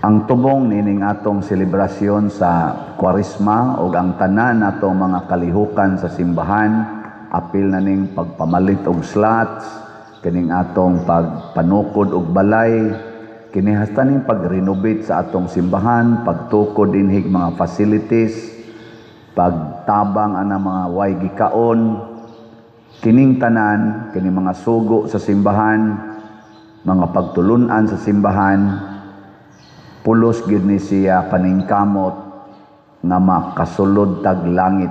Ang tubong nining atong selebrasyon sa Kwaresma ug ang tanan natong mga kalihukan sa simbahan, apil na ning pagpamalit og slots, kining atong pagpanukod og balay, kini hasta ning pag-renovate sa atong simbahan, pagtukod dinhig mga facilities, pagtabang ana mga way gikaon, kining tanan, kining mga sugo sa simbahan, mga pagtulunan sa simbahan, pulos gyud ni siya paningkamot nga makasulod tag langit.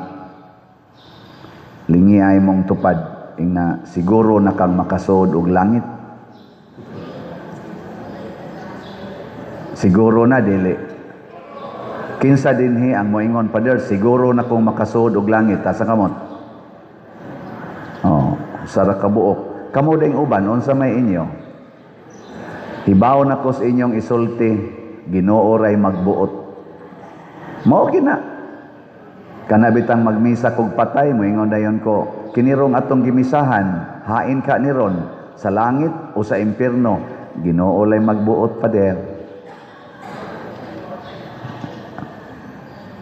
Lingi ay mong tupad ingna, siguro na kang makasud og langit. Siguro na dili. Kinsa dinhi ang moingon, "Pader, siguro na kong makasud og langit"? Asa kamot? Oh, sara ka buok. Kamo ding uban, unsa may inyo? Hibaw na ko sa inyong isulti, Ginoo ray magbuot. Mao gina. Kana bitang magmisa kog patay, moingon dayon ko, "Kinirong atong gimisahan, hain ka niron sa langit o sa impierno?" "Ginoo lay magbuot, pader."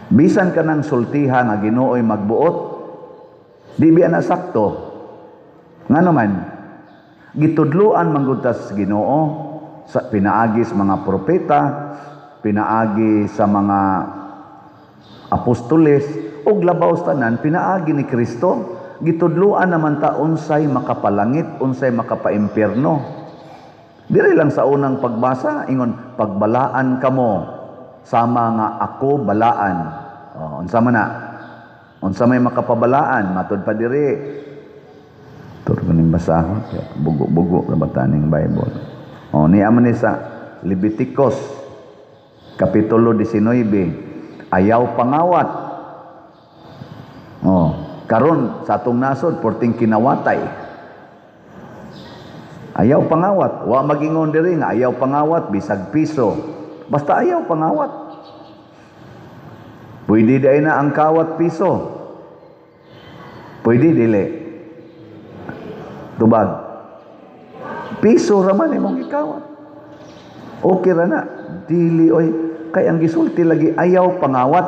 Bisan ka nang sultiha nga Ginoo'y magbuot, di biya na sakto. Ngano man, gitudluan man gud ta sa Ginoo sa pinaagi sa mga propeta, pinaagi sa mga apostoles, ug labaw sa tanan pinaagi ni Kristo. Gitudluan naman ta unsay makapalangit, unsay makapaimpierno. Diri lang sa unang pagbasa, ingon, "Pagbalaan kamo sama nga ako balaan." Oh, unsa man na? Unsa may makapabalaan? Matud pa diri. Tur ko ning basahon, bugo-bugo ra ba ning Bible. Oh, niya man ni sa Leviticus kapitulo 19, ayaw pangawat. Oh, karon sa atong nasod porting kinawatay. Ayaw pangawat. Wa magingon diri nga ayaw pangawat bisag piso. Basta ayaw pangawat. Pwede di na ang kawat piso. Pwede dili. Tubag. Piso ra man imong gikawat. Okay ra na. Dili oy, kay ang gisulti lagi ayaw pangawat.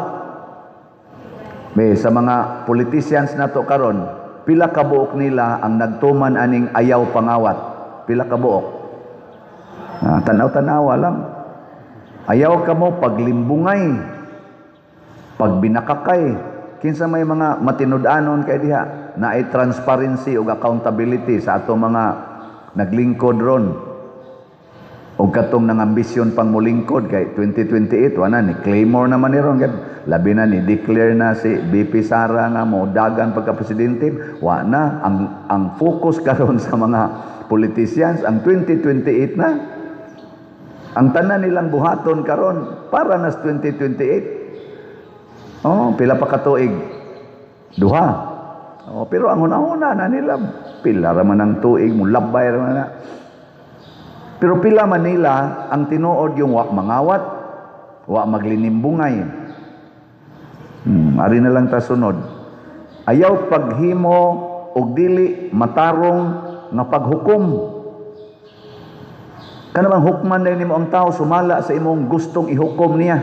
May sa mga politicians nato karon, pila ka buok nila ang nagtuman aning ayaw pangawat? Pila ka buok? Ah, tanaw-tanawa lang. Ayaw ka mo paglimbungay, pagbinakakay. Kinsa may mga matinud-anon kay diha naay transparency ug accountability sa ato mga naglingkod ron og katong nangambisyon pang molingkod kay 2028, wala ni claymore naman ni ron, kay labi na ni declare na si VP Sara nga mo dagan pagka presidente. Wa na ang focus karon sa mga politicians ang 2028 na. Ang tanan nilang buhaton karon para nas 2028. Oh, pila pa ka tuig? Duha. Oh, pero ang hunahuna na nila, pila ra man ang tuig mo labay ra man na. Pero pila man nila ang tinuod yung wa mangawat, wa maglinimbungay? Ari na lang ta sunod. Ayaw paghimo og dili matarong nga paghukom. Kana bang hukman na nimo ang tao sumala sa imong gustong ihukom niya.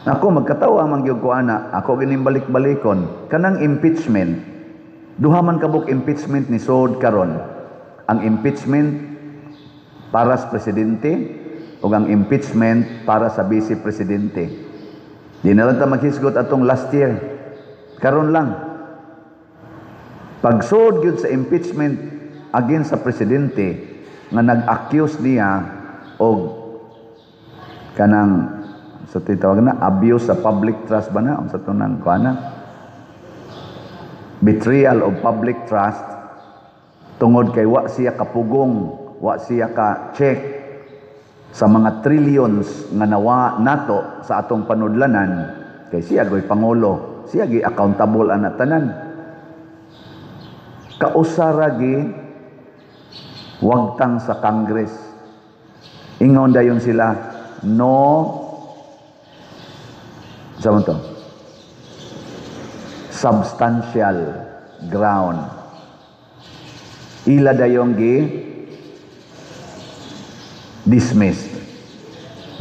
Ako magkatawa man gyud ko ana, ako gining balik-balikon kanang impeachment. Duha man kabuk impeachment ni sod karon. Ang impeachment para sa presidente ug ang impeachment para sa vice presidente. Di na lang ta maghisgot atong last year. Karon lang. Pagsod gyud sa impeachment against sa presidente nga nag-accuse niya og kanang sa titawag na abuse sa public trust ba na, unsa to nang kuana, betrayal of public trust, tungod kay wa siya kapugong, wa siya ka check sa mga trillions nga nawa nato sa atong panudlanan, kay siya goy pangulo, siya gi accountable ana tanan. Kausa ra gi wagtang sa Congress. Ingon dayon sila, no, sa man to? Substantial ground. Ila dayong gi dismissed.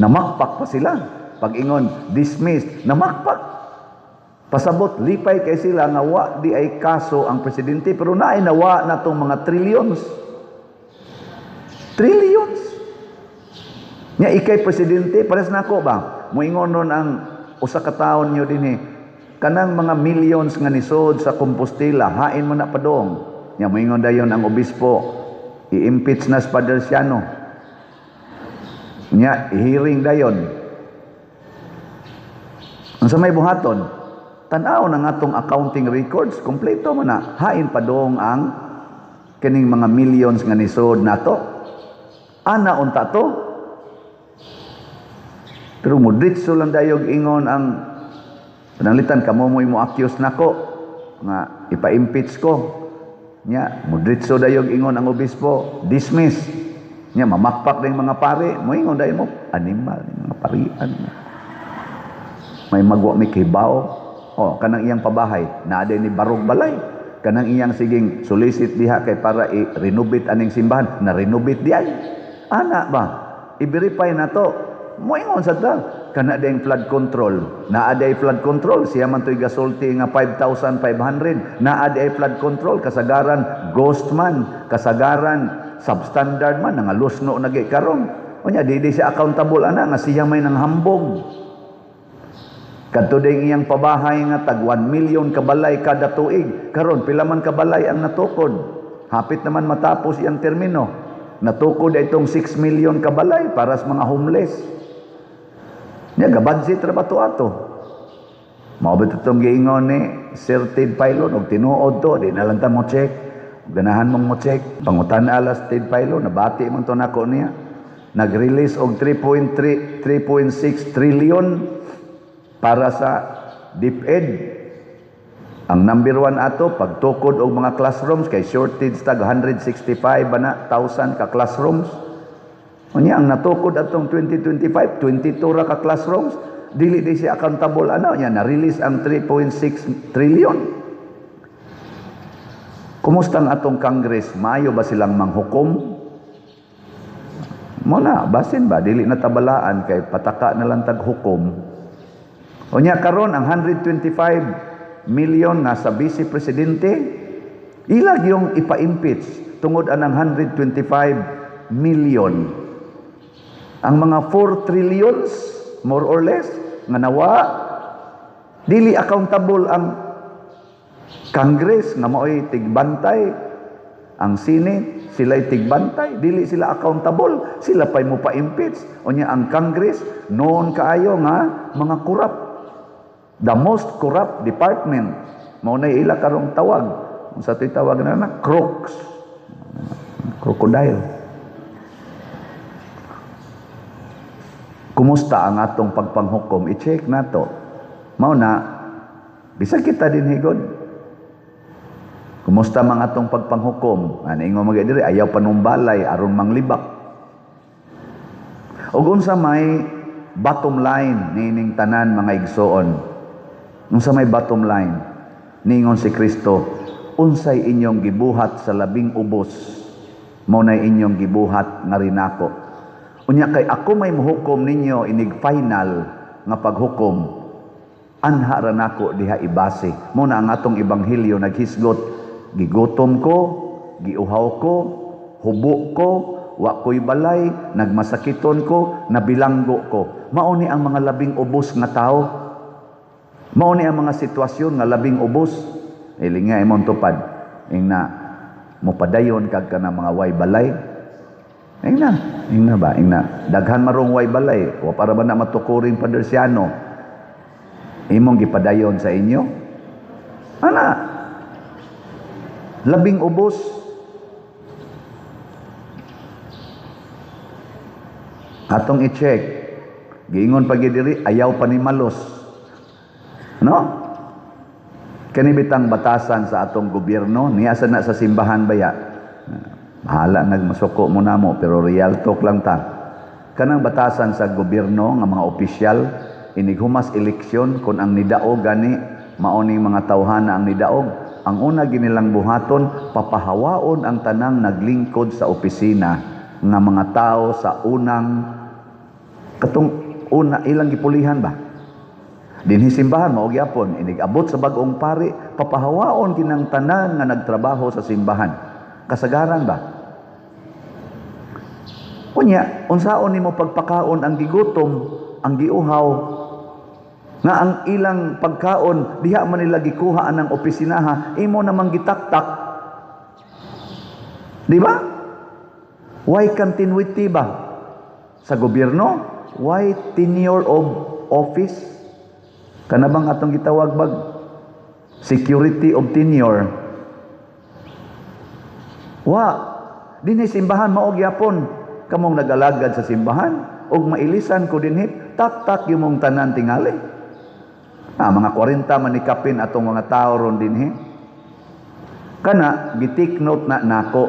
Namakpak pa sila. Pag ingon, dismissed, namakpak. Pasabot, lipay kay sila nga wa di ay kaso ang presidente, pero naay nawa na tong mga trillions. Trillions. Nya ikay presidente, pares nako ba? Moingon ron ang usa ka taon niyo dinhi, kanang mga millions nga nisod sa Compostela, hain mo na padong. Nya moingon dayon ang obispo, i-impeach na si Father Siano. Nya hearing dayon. Unsa may buhaton? Tan-aw na nga atong accounting records, kompleto man na. Hain padong ang kining mga millions nga nisod nato. Ana unta to. Pero mudritso lang dayog ingon ang pananglitan kamo mo'y mo accuse nako nga ipa-impeach ko. Nya mudritso dayog ingon ang obispo, dismiss. Nya mamakpak din mga pare, moingon dayon mo animal mga parian. May magwa mi kibaw. Oh, kanang iyang pabahay, naa ni barog balay. Kanang iyang siging solicit diha kay para i-renovate aning simbahan, na renovate di ay. Ana ba? I-verify na to. Moingon sa ta, kana dayng flood control. Naa day flood control, siya man to'y gasulti nga 5,500. Naa day flood control, kasagaran ghost man, kasagaran substandard man, nangalusno na gi karon. Unya di di siya accountable ana nga siya may nanghambog. Kadto dayng iyang pabahay nga tag 1 million kabalay kada tuig. Karon pila man kabalay ang natukod. Hapit naman matapos iyang termino. Natukod itong 6 million kabalay para sa mga homeless. Nya gabudget ra ba to ato? Mao ba itong giingon ni Sir Ted Failon og tinuod to, di na lang ta mo check. Ganahan mong mo check. Pangutan alas Ted Failon, nabati man to nako niya. Nag-release og 3.3 3.6 trillion para sa DepEd. Ang number one ato, pagtukod og mga classrooms kay shortage tag 165 ba na thousand ka classrooms. Unya ang natukod atong 2025, 22 ra ka classrooms, dili di siya accountable ana nya na-release ang 3.6 trillion. Kumusta ang atong Congress? Maayo ba silang manghukom? Mo na, basin ba dili na tabalaan kay pataka na lang tag hukom. Unya karon ang 125 million nga sa vice presidente, ilag yung ipa-impeach tungod anang 125 million. Ang mga 4 trillions more or less nga nawa, dili accountable ang Congress nga maoy tigbantay, ang Senate sila'y tigbantay, dili sila accountable, sila pa'y mo pa-impeach. Unya ang Congress noon kaayo nga mga corrupt, the most corrupt department, mao na ila karong tawag. Unsa to'y tawag na na crooks, crocodile. Kumusta ang atong pagpanghukom? I-check nato. Mao na bisag kita din higod. Kumusta man atong pagpanghukom? Ani ingon mga diri ayaw panumbalay aron manglibak. Og unsa may bottom line niining tanan mga igsoon? Unsa may bottom line? Niingon si Kristo, unsay inyong gibuhat sa labing ubos, mao nay inyong gibuhat nga rinako. Unya kay ako may muhukom ninyo inig final nga paghukom, anha ra nako diha ibase. Mao na ang atong ebanghelyo naghisgot, gigutom ko, giuhaw ko, hubo ko, wa ko'y balay, nagmasakiton ko, nabilanggo ko. Mao ni ang mga labing ubos nga tao. Mao ni ang mga sitwasyon nga labing ubos. Ilinga imong tupad. Ingna mopadayon kag kana mga way balay. Ingna, ingna ba? Ingna. Daghan marong way balay. Wa para ba na matukuring padersyano? Imong gipadayon sa inyo? Ana. Labing ubos. Atong i-check. Giingon pa gyud diri, ayaw panimalos. No? Kani bitang batasan sa atong gobyerno, niya sa na sa simbahan baya. Bahala nagmasuko mo namo, pero real talk lang ta. Kanang batasan sa gobyerno nga mga opisyal inig humas eleksyon kon ang nidaog gani mao ning mga tawhana ang nidaog. Ang una ginilang buhaton, papahawaon ang tanang naglingkod sa opisina nga mga tao sa unang Katong una ilang gipulihan ba? Dinhi simbahan mao gyapon inig abot sa bag-ong pari, papahawaon kinang tanan nga nagtrabaho sa simbahan. Kasagaran ba? Unya, unsaon nimo pagpakaon ang gigutom, ang giuhaw, nga ang ilang pagkaon diha man nila gikuha ang opisinaha, imo namang gitaktak? Di ba? Why continuity ba? Sa gobyerno, why tenure of office? Kana bang atong gitawag bag security of tenure? Wa dinhi simbahan mao gyapon, kamong nagalagad sa simbahan ug mailisan ko dinhi, tak-tak yung mong tanan tingali. Ah, mga 40 man ni kapin atong mga tao ron dinhi. Kana gi-take note na nako.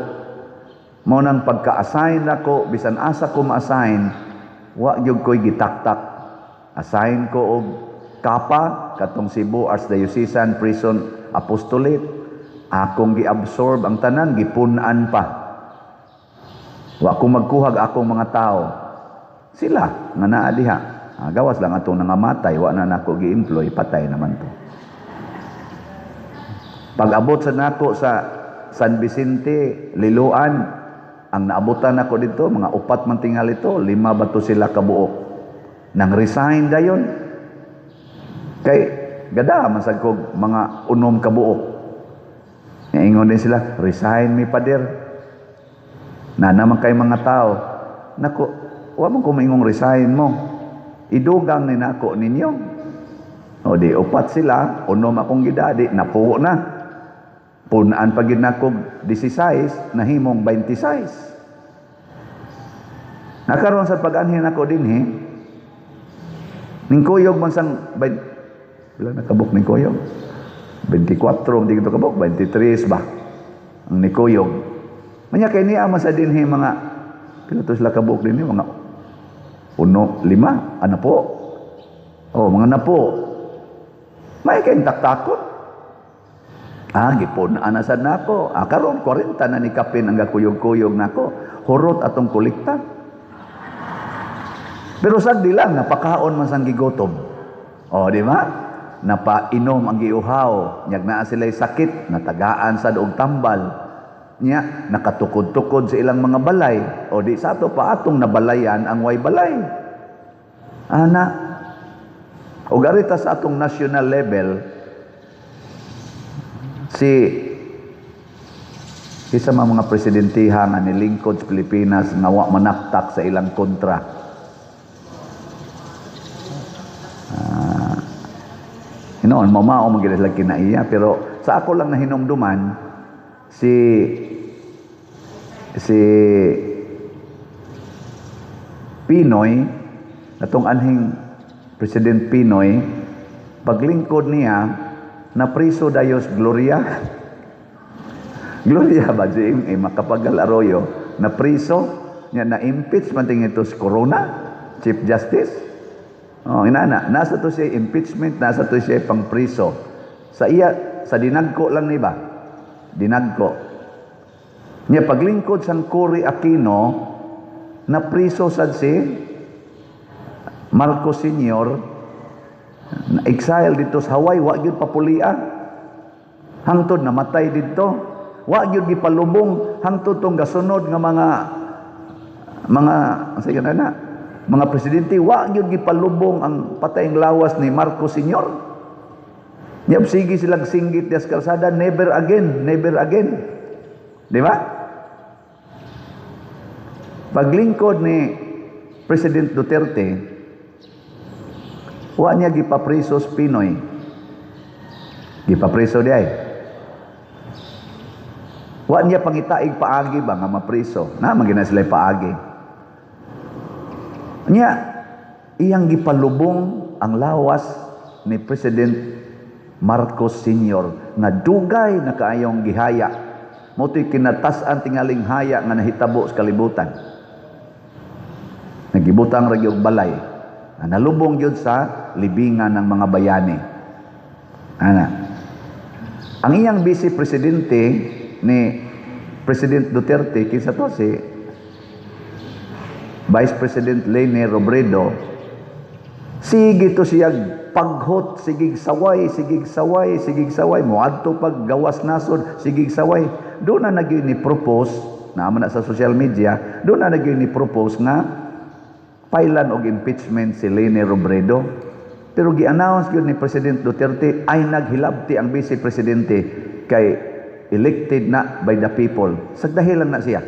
Mao nang pagka-assign nako, bisan asa ko ma-assign, wa gyud ko'y gitaktak. Assign ko og Kapa, katong Cebu Archdiocesan Prison Apostolate. Akong gi-absorb ang tanan, gipun-an pa. Wa ko magkuhag akong mga tao. Sila nga naa diha. Ah, gawas lang atong nangamatay, wa na nako gi-employ, patay naman to. Pag-abot sa nako sa San Vicente, Liloan, ang naabutan nako dito, mga upat man tingali ito, lima ba to sila kabuok. Nang resign dayon. Kay gada man sad kog mga 6 kabuok. Ingon din sila, "Resign mi, pader." Na naman kay mga tao. Nako, wa man ko maingong resign mo. Idugang ni nako ninyo. O di upat sila, 6 akong gidadi, napuo na. Punaan pa gid nako 16, nahimong 26. Nakaroon sa pag-anhin ako dinhi, ningkuyog man sang pila nakabuk ningkuyog? 24, hindi ko kabuk, 23 ba? Ang nikuyog. Manya kay niya man sa dinhi mga pila to sila kabuk dinhi, mga uno, lima, ano po? Oh, mga napo. May kayong taktakot. Ah, gipon anasad nako. Ah, karon 40 na ni kapin ang gakuyog-kuyog nako. Hurot atong kolekta. Pero sagdi lang, napakaon man sang gigotom. Oh, di ba? Napainom ang giuhaw. Nyag naa sila'y sakit, natagaan sad og tambal. Nya, nakatukod-tukod sa ilang mga balay. O di sa ato pa atong nabalayan ang way balay. Ana. O garita sa atong national level, si isa mga presidentiha nga nilingkod sa Pilipinas nga wa manaktak sa ilang kontra. Hinoon, mamao man gid sila kinaiya, pero sa ako lang nahinumduman si Pinoy, atong anhing President Pinoy, paglingkod niya, napriso dayos Gloria. Gloria ba si Makapagal Arroyo, napriso niya, na-impeach man tingin ito si Corona, Chief Justice. Oh, inana, nasa to siya impeachment, nasa to siya pangpriso. Sa iya, sa dinagko lang ni ba? Dinagko. Niya paglingkod sang Cory Aquino, napriso sad si Marcos Senior, na exile dito sa Hawaii, wa gyud papulia. Hangtod namatay dito, wa gyud gipalubong hangtod tong gasunod nga mga sige na na, mga presidente, wa gyud gipalubong ang patayng lawas ni Marcos Senior. Nya sige silang singgit dias kalsada, "Never again, never again." Di ba? Paglingkod ni President Duterte, wa niya gipapriso sa Pinoy. Gipapriso di ay. Wa niya pangitaig paagi ba nga mapriso. Na man gina sila paagi. Niya iyang gipalubong ang lawas ni President Marcos Senior nga dugay na kaayong gihaya. Moto'y kinatas-an tingaling haya nga nahitabo sa kalibutan. Nagibutang ra gyud balay. Nalubong gyud sa libingan ng mga bayani. Ana. Ang iyang vice presidente ni President Duterte, kinsa to si Vice President Leni Robredo, sige to siya paghot, sigig saway, sigig saway, sigig saway, moadto pag gawas nasod, sigig saway. Doon na nagyoy ni propose, naman na sa social media, doon na nagyoy ni propose nga pailan og impeachment si Leni Robredo. Pero gi-announce gyud ni President Duterte ay naghilabti ang vice presidente kay elected na by the people. Sagdahi lang na siya.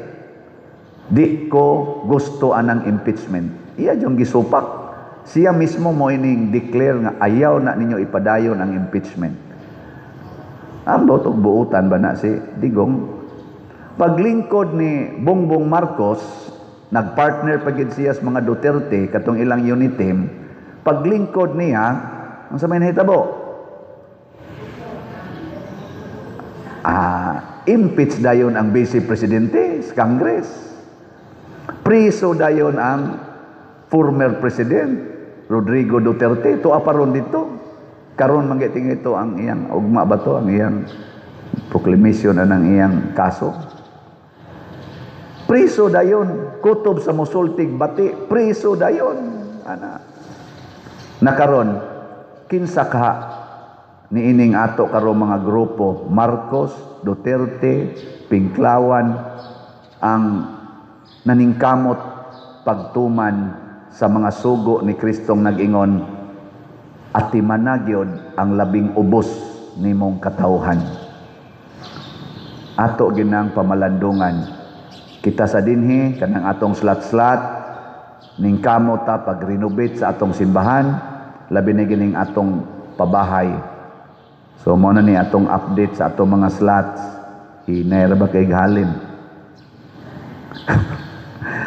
Di ko gusto anang impeachment. Iya yung gisupak. Siya mismo mo ining declare nga ayaw na ninyo ipadayon ang impeachment. Ambot og buutan ba na si Digong? Paglingkod ni Bongbong Marcos, nagpartner pa gid siya sa mga Duterte katong ilang unit team. Paglingkod niya, ang sa may nahitabo? Impeach dayon ang vice presidente sa Congress. Priso dayon ang former president Rodrigo Duterte. Tuwa pa ron dito. Karon man ito ang iyang ugma ba to, ang iyang proclamation anang iyang kaso. Priso dayon, kutob sa musultig bati, priso dayon. Ana. Nakaron kinsa ka niining ato karon mga grupo Marcos, Duterte, Pinklawan ang naningkamot pagtuman sa mga sugo ni Kristong nag-ingon, atiman na gyud ang labing ubos nimong katawhan. Ato ginang pamalandungan kita sa dinhi kanang atong slat-slat, ningkamot ta pag-renovate sa atong simbahan, labi na gining atong pabahay. So mo na ni atong update sa atong mga slots. Hinay ra ba kay halin?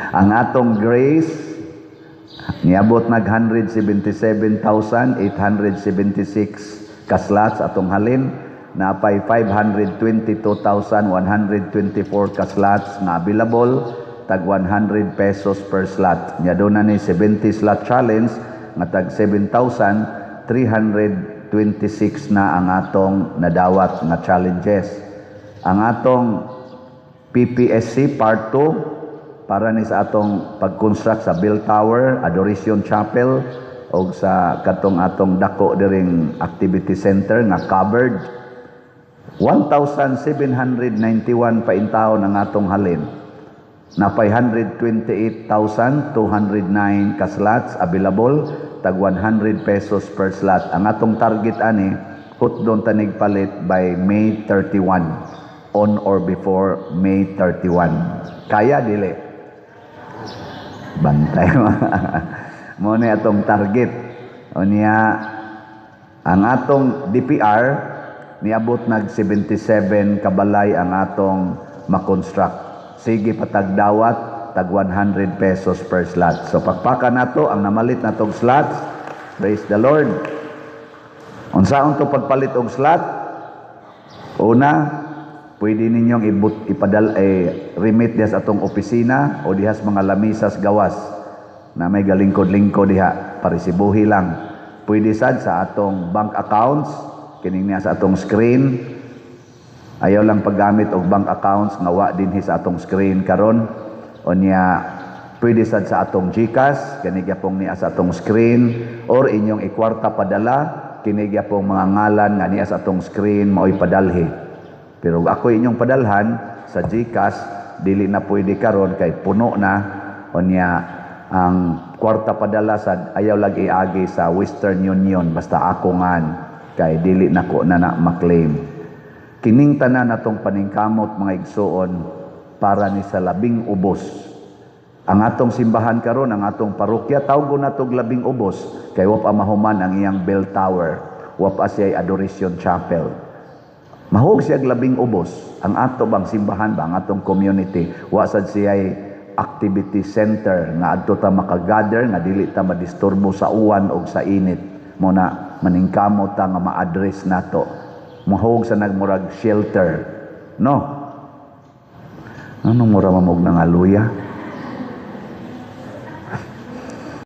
Ang atong grace niabot nag 177,876 ka slots atong halin, napay 522,124 ka slots nga available, tag 100 pesos per slot. Nya doon na ni 70 slot challenge nga tag 7,326 na ang atong nadawat nga challenges. Ang atong PPSC Part 2 para ni sa atong pag-construct sa Bell Tower, Adoration Chapel o sa katong atong dako diring activity center nga covered, 1,791 pa intawon ang atong halin. Napay 128,209 ka slots available, tag 100 pesos per slot. Ang atong target ani, hutdon tanig palit by May 31, on or before May 31. Kaya dili? Bantay mo. Mo ni atong target. O niya, ang atong DPR niabot nag 77 kabalay ang atong makonstruct. Sige patagdawat tag 100 pesos per slot. So pakpaka nato ang namalit natong slots. Praise the Lord. Unsaon to pagpalit og slot? Una, pwede ninyong ibut, ipadal, remit diha sa atong opisina o diha sa mga lamisas gawas na may galingkod-lingkod diha, paresibuhi lang. Pwede sad sa atong bank accounts, kining niya sa atong screen. Ayaw lang paggamit og bank accounts nga wa dinhi sa atong screen karon. O niya, pwede sad sa atong GCash, kini gyapong niya sa atong screen, or inyong ikwarta padala, kini gyapong mga ngalan nga niya sa atong screen mao'y padalhi. Pero ako inyong padalhan sa GCash, dili na pwede karon kay puno na. O niya, ang kwarta padala sad ayaw lagi iagi sa Western Union, basta ako ngan kay dili nako na na maklaim. Kining tanan natong paningkamot, mga igsuon, para ni sa labing ubos. Ang atong simbahan karon, ang atong parokya, tawgon natog labing ubos kay wa pa mahuman ang iyang bell tower, wa pa siya adoration chapel. Mahug siya labing ubos. Ang ato bang simbahan ba, ang atong community, wa sad siya activity center nga adto ta makagather nga dili ta madisturbo sa uwan o sa init. Mo na maningkamot ta nga ma-address nato. Mahug sa nagmurag shelter. No? Anong mura mamog ng aluya?